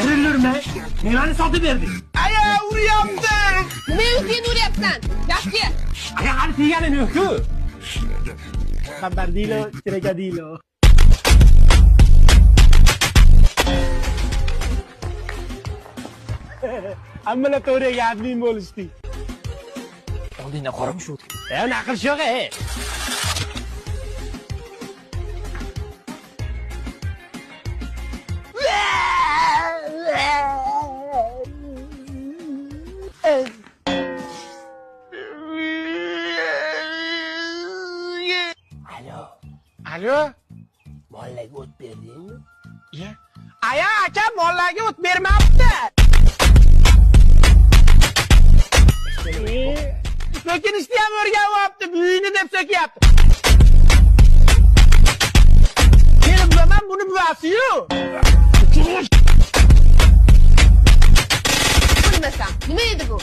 Irilurma. Mevani sotib berdik. Aya, uryapti. Nima sen uryapsan? Gapga. Aya, hali teganim yo'q-ku. Bombardilo, krokodilo. Ambulatoriyaga admin bo'lishdik. Oldingdan qora mushuk o'tgan. E, naql yo'q, e. Alo, Alo. mollarga o't berdingmi? Aya, aka mollarga o't bermabdi. So'kinishni ham o'rganyapti, buyini deb so'kyapti. Meni bilaman, buni buvasi-yu. Bilmasam. Nima edi bu?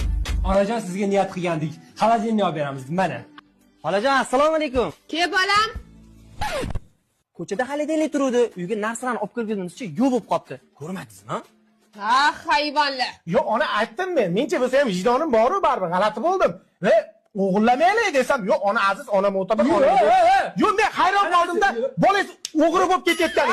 Onajon, sizga niyat qilgandik. Xolodilnik olib beramiz, mana. Xolajon, assalomu alaykum. Ke bolam. Ko'chada xolodilnik turuvdi. Uyga narsalarni olib kelganimizcha yo'q bo'lib qopti. Ko'rmadingizmi? Ha, hayvonlar. Yo'q, ona aytdim men. Mencha bo'lsa ham vijdonim bor-u, baribir g'alati bo'ldim. Va o'g'irlamaylik desam, yo'q, ona aziz, ona mo'tabar, ona. Yo'q, men hayron qoldim-da, bolangiz o'g'ri bo'lib ketayotgan.